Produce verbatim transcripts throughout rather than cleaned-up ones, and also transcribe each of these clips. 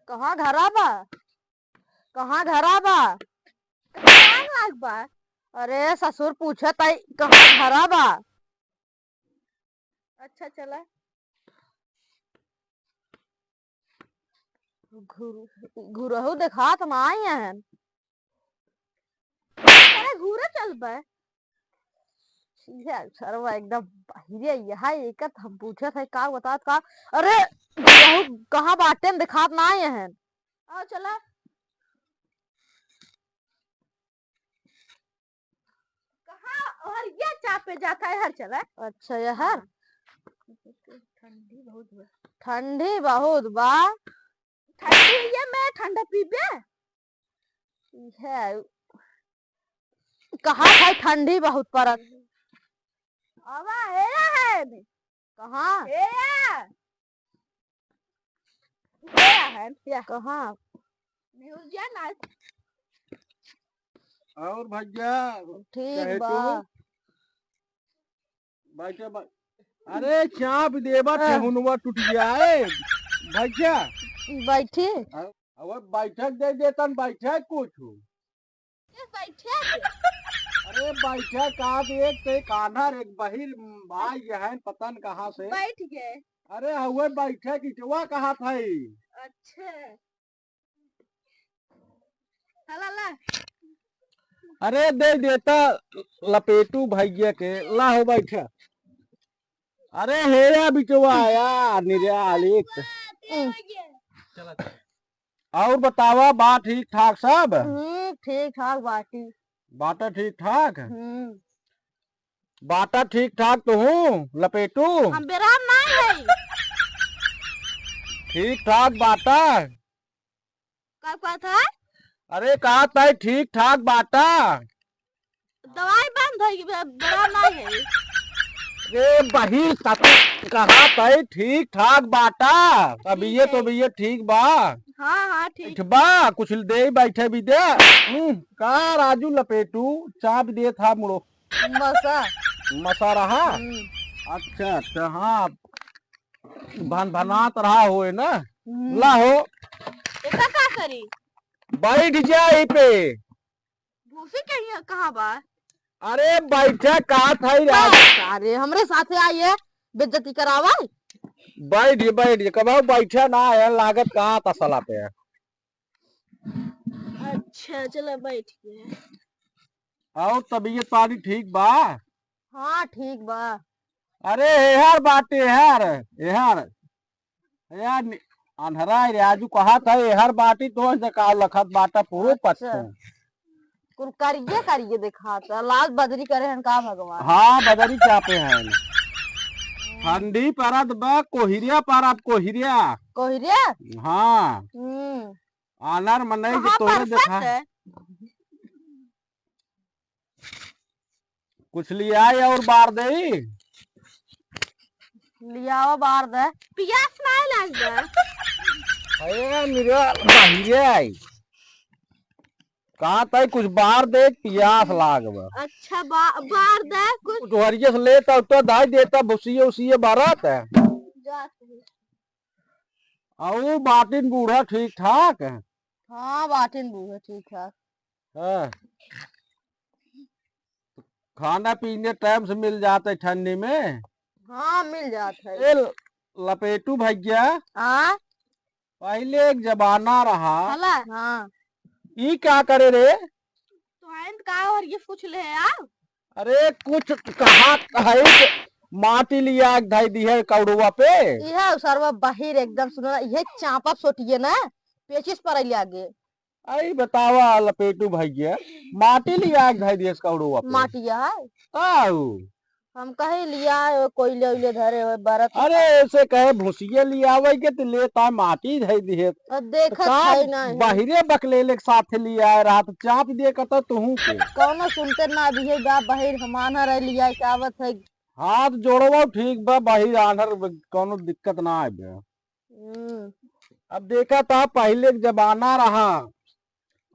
कहाँ घरा बा? कहाँ घरा बा? कहाँ लाग बा? अरे ससुर पूछत आई, कहाँ घरा बा? अच्छा चला। घुर-, घुरहु देखात नाई हन। अरे घूरे चल बे। ये सरवा एकदम बहिरे, यहाँ एक हम पूछत है का बतात का। अरे घुरहु कहाँ बाटेन देखात नाई हन। आओ चला। कहाँ? और ये चापे जाता है हर चला। अच्छा, ये हर? हाँ। ठंडी बहुत बा। ठंडी बहुत बा। ठंडी ये में ठंडा पीबे? है। कहाँ है ठंडी बहुत पड़त? आवा, हेरा है। कहाँ? हेरा। हेरा है। या। कहाँ? न्यूजिया ना। और भैया, ठीक कहे बा। तू? बैठे बा-, अरे चाप देबा, हाँ। ठेहुनवा टूट गया है। भैया। बैठी। अब बैठक दे देतन, बैठक कुछ। ये बैठक। अरे बैठक का, एक ते कान्हर, एक बहिर भाई है, पता न कहाँ से। बैठ गए। अरे हवे बैठक, इटवा कहा था ई। अच्छा। ला, ला। अरे दे देता लपेटू भैया के, ला हो बैठा। अरे हेरा बिटवा आया, निराल एक। हम्म। और बतावा, बा ठीक ठाक सब? हम्म, ठीक ठाक बाटी। बाटा ठीक ठाक? हम्म। बाटा ठीक ठाक तो हूँ, लपेटू? हम बेराम ना है। ठीक ठाक बाटा? का कहत है? अरे कहत है ठीक ठाक बाटा। दवाई बंद है, बे-, बेराम ना है। रे बहिर, तू कहत है ठीक ठाक बाटा, तबीयत है। तबीयत ठीक बा? हाँ, हाँ, ठीक। ठीक बा, कुछ दे बैठे भी दे। हम्म, का राजू लपेटू, चाप देत हा मुड़ो। मसा। मसा रहा? हम्म। अच्छा, अच्छा, हाँ। भन भनात रहा होए ना। हम्म। ला हो। एका का करी? बैठ जा ई पे। भूसी कहीं कहाँ बा? अरे बैठे का था ही राज। अरे हमरे साथे आइए, बेइज्जती करावा। बैठ जा, बैठ जा, कबहू बैठे ना है, लागत कहाँ था सला पे। अच्छा, चला बैठ गया। और तबीयत पानी ठीक बा? हाँ, ठीक बा। अरे, एहर बाटे, एहर, एहर। यार, नि-, अन्हरा रे, आजू कहा था, एहर बाटी तो ऐसे का लखत बाटा पूरो अच्छा। पत्तू। कुल करिए, करिए देखात, लाल बदरी करे हन का भगवान? हाँ, बदरी चापे हन। ठंडी परत बा, कोहिरिया परत, कोहिरिया। कोहिरिया? हाँ। हम्म। आनर मनई के कहाँ तोरे परसत देखा। है? कुछ लियाई और बार देई? लियाओ, बार दे। पियास नाय लाग बा। अरे, मेरे बहिरे आई। कहाँ तई कुछ बार दे, पियास लाग बा। अच्छा, बा-, बार दे कुछ। कुछ हरिये से लेता, तो दाई देता, भुसिये उसिये बारत है। जात है। अउ बाटिन बूढ़ा ठीक ठाक? हाँ, बाटिन बूढ़ा ठीक ठाक। हाँ। खाना पीने टाइम से मिल जात है ठंडी में? हाँ, मिल जात है। ए, लपेटू भैया। हाँ? पहिले एक जमाना रहा। हला? हाँ। ई का करे रे? तो आइन का और ये पूछ ले आ? अरे कुछ कहा है कि माटी लिया के धई दिहे कौड़ुआ पे। इहे सरवा बहिर एकदम सुनो ना, इहे चापा सोटिए ना, पेचिस पर आइले आगे। आई बतावा लपेटू भैया, माटी लिया के धई दिहे कौड़ुआ पे। माटी है? काऊ? हम कहे लिया कोइले उइले धरे होए बरत। अरे ऐसे कहे भुसिये लियावे के तो लेता माटी धई दिहे। और देखत का है ना है। बहिरे बकलेले के साथ लिया रहा तो चाप दे कत तुहू के। कौनो सुनते ना दिहे बा बहिर हमाना रह लिया के आवत है। हाथ जोड़वा ठीक बा, बहिर आन्हर ब-, कौनो दिक्कत ना आए बे। हम्म। अब देखा था, पहिले के जमाना रहा,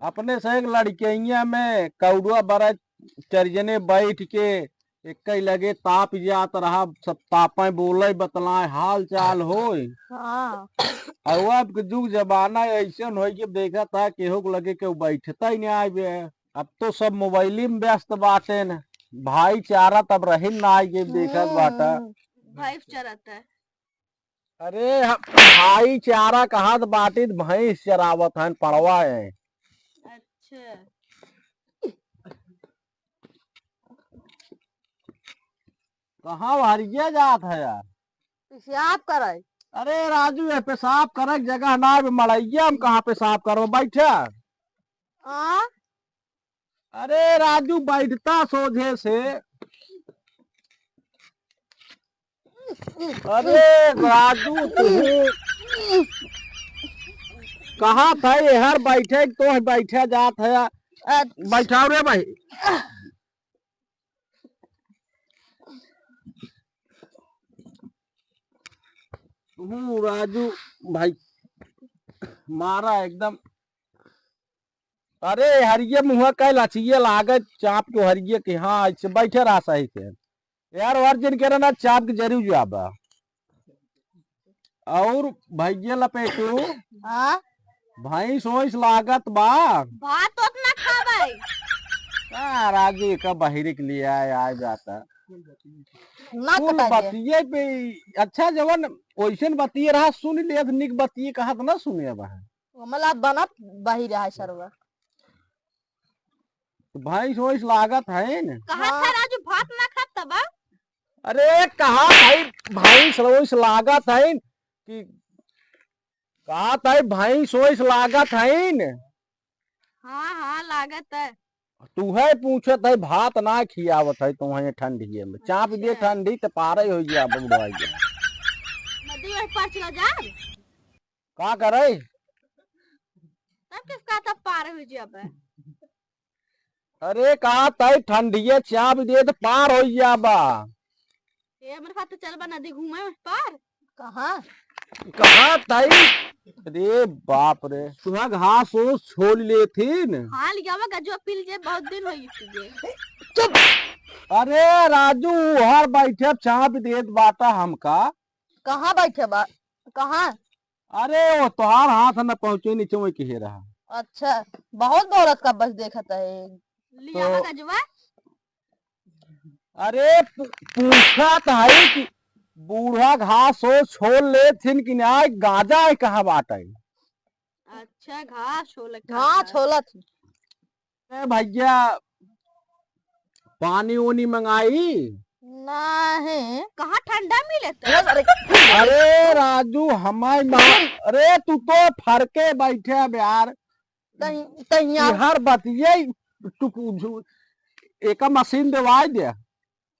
अपने से एक लड़कइया में कौड़ुआ बरत चरिजने बैठ के एक ही लगे ताप जात रहा, सब तापे बोले बतलाए हाल चाल होए। हाँ। अउ अब के जुग जमाना अइसन होइ के देखत ह, केहू के लगे केहू बैठता ही नाहीं आइबे। अब तो सब मोबाइली में व्यस्त बाटेन, भाईचारा तब रहिन नाहीं आइगे, देखत बाटा। हम्म। भैंस चरत है। अरे, ह-, भाईचारा कहत बाटिन, भैंस चरावत हन, पड़वा है। अच्छा। कहाँ हरिया जात है यार? पेशाब करे। अरे राजू, ये पेशाब करे के जगह ना, अब मड़ैया में कहाँ पेशाब करबो, बैठा। हाँ? अरे राजू, बैठता सोझे से। अरे राजू, तू कहाँ था? ये हर बैठे तो है, बैठा जात है। अच्छा। बैठाओ रे भाई। तू राजू भाई मारा एकदम। अरे हरिये मुँह कै लचिये लागत चाप के हरिये के, हाँ, ऐसे बैठे रहा सही से। यार और जिन के ना चाप के जरूर जाबा। और भैया लपेटू, हाँ? भैंस वैंस लागत बा? भात ओतना खाबै। का राजू का बहिरे के लिए आए, आ जाता। ना कुल कटाइए। बतिये पे अच्छा जवन वैसन बतिये रहा, सुन ले, निक बतिये कहत ना सुने बा। हमला बनत बही रहा है सरवा। तो भैंस वैंस लागत है न? कहा हाँ। था राजू भात ना खात तब? अरे कहा भाई, भैंस वैंस लागत है कि कहा था भैंस वैंस लागत है न? हाँ, हाँ, लागत है। तू है पूछत है, भात ना खियावत है तुम्हें ठंडिये में। चाप दे अच्छा। ठंडी त पारे हो गया बुढ़वा गया। नदी में पार चला जा। का करे? तब किस का तब पार हो जाबे? अरे का तई ठंडिये चाप दे त पार हो जाबा। ए, हमरे साथ तो चलबा नदी घूमे पार। कहाँ? कहाँ तई? अरे बाप रे, तुहा घास ओस छोल लेथिन। हाँ, लियावा गजुआ पी लीजिए, बहुत दिन हो गई तुझे। चुप। अरे राजू, हर बैठे चाप देत बाटा हमका। कहाँ बैठे बा? कहाँ? अरे, वो तोहार हाथ न पहुँचे नीचे, वही कहे रहा। अच्छा, बहुत बोलत का बस देखत है। लियावा तो गजुआ। अरे, पू-, पूछत है कि बूढ़ा घास हो छोल लेथिन कि नाहीं, गाजा है कहाँ बाटे? अच्छा, घास छोलत घास का। छोलत। ए भैया, पानी ओनी मंगाई? नाहीं। कहाँ ठंडा मिले तो? अरे, अरे राजू, हमार माँ, अरे तू तो फरके बैठे अब यार। तही-, तहिया। ई हर बतिये तू पूछू, एका मशीन देवाई दे।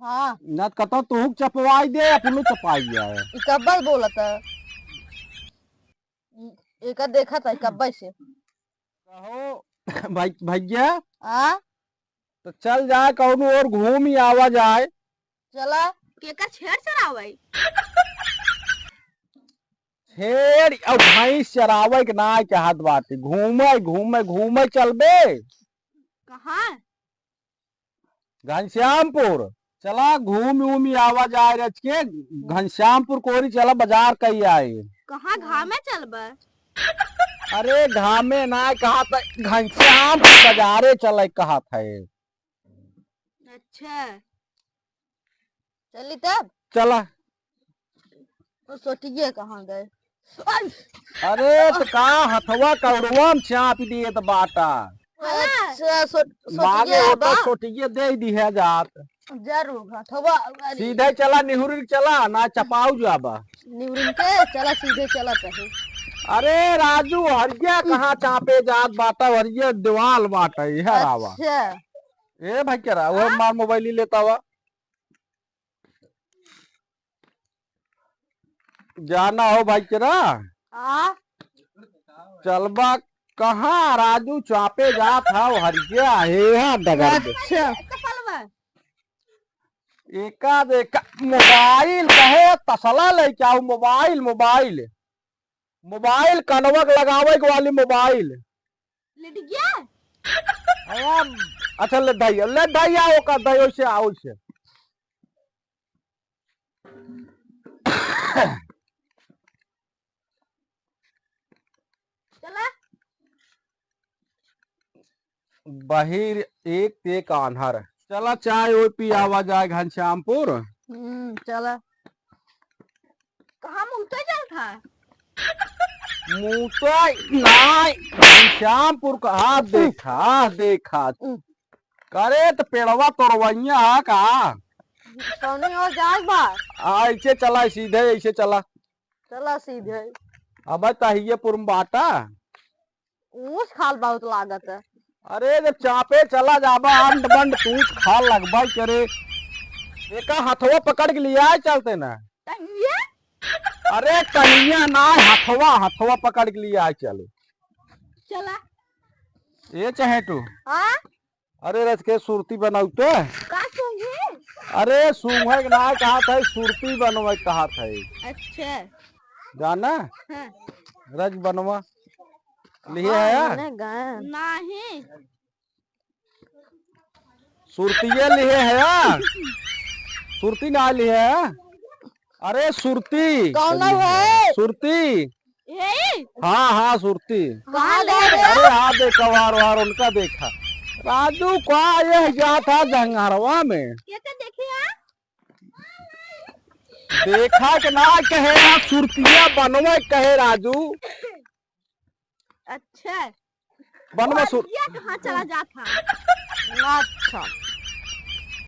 हाँ। न त कतो तोहू चपवाई दे, अपनो चपाई जाए। ई कब्बल बोलत है। एका देखत है कब्बे से। कहो, भाई, भैया। आ? तो चल जाए, कौनो और घूम ही आवा जाए। चला। केकर छेड़ चरावे? छेड़ और भैंस चरावे के ना चाहत बाटे। घूमे, घूमे, घूमे चलबे। कहाँ? घनश्यामपुर। चला घूम उम आवा जाए रच के, घनश्यामपुर कोरी चला बाजार कई आए। कहाँ घामे चलबा? अरे घामे ना कहा त घनश्यामपुर बाजारे चले कहा था। अच्छा। चली तब? चला। वो सोटिये कहाँ गए? आई! अरे, तो का हथवा कौड़वा में चाप दिए तो बाटा। अच्छा, सो-, मागे सोटिये हो तो बा? सोटिये दे दिहे जात। जरूर, हथवा, अरे। सीधे चला, निहुरिन चला, ना चपाऊ जाबा। निहुरिन के चला, सीधे चला तहे। अरे राजू, हरिया कहाँ चापे जात बाटा, हरिया दीवाल बाटा, इहे रावा। अच्छा। ए भाई, के रहा, वो हाँ? मार मोबाइल ही लेता हुआ। जाना हो भाई केरा? आ? चलबा कहाँ? राजू चापे जात हव, हरिया हे हा डगर दे। अच्छा। चप्पलवा। एका देखा, मोबाइल कहे तसला लेके आओ, मोबाइल, मोबाइल। मोबाइल कनवा के लगावे के वाली मोबाइल। लेट गया? अरे, अच्छा, ले ढाई, ले ढाई आओ का, ढाई ओइसे आओ, ओइसे। बहिर एक ते एक आन्हर। चला चाय ओय पियावा जाए घनश्यामपुर। हम्म, चला। कहाँ मुँह तो चल था? मुँह तो नाय, घनश्यामपुर का हाथ देखा, देखा। करे त पेड़वा तोड़वइया हा का? कौनी ओर जाए बा? आ, ऐसे चला, सीधे ऐसे चला। चला सीधे। अबे तहिए पुरम बाटा। ऊँच खाल बहुत लागत है। अरे जब चापे चला जाबा अंड बंड तूच खाल लगबा करे। एका हथवा पकड़ के लिया चलते ना। टंगिया? अरे टंगिया ना, हथवा, हथवा पकड़ के लिया चले। चला। ये चाहे तू। हाँ? अरे रच के सुरती बनाऊ तो। का सूंघे? अरे सूंघे के ना कहा था, सुरती बनवे कहा था। अच्छा। जाना? हाँ। रच बनवा। लिहे हाँ, है? मैंने गाया। नहीं। सुरतिये लिहे है या? सुरती ना लिहे है? अरे सुरती। कौन है? सुरती। यही? हाँ, हाँ, सुरती। कहाँ ले रे? अरे हाँ, देखा, वार, वार, उनका देखा। राजू का ये जात है जंगरवा में। ये तो देखिए। देखा कि ना कहे, आप सुरतिया बनवे कहे राजू। अच्छा। बनवा सुर- ये कहाँ चला जात है? अच्छा।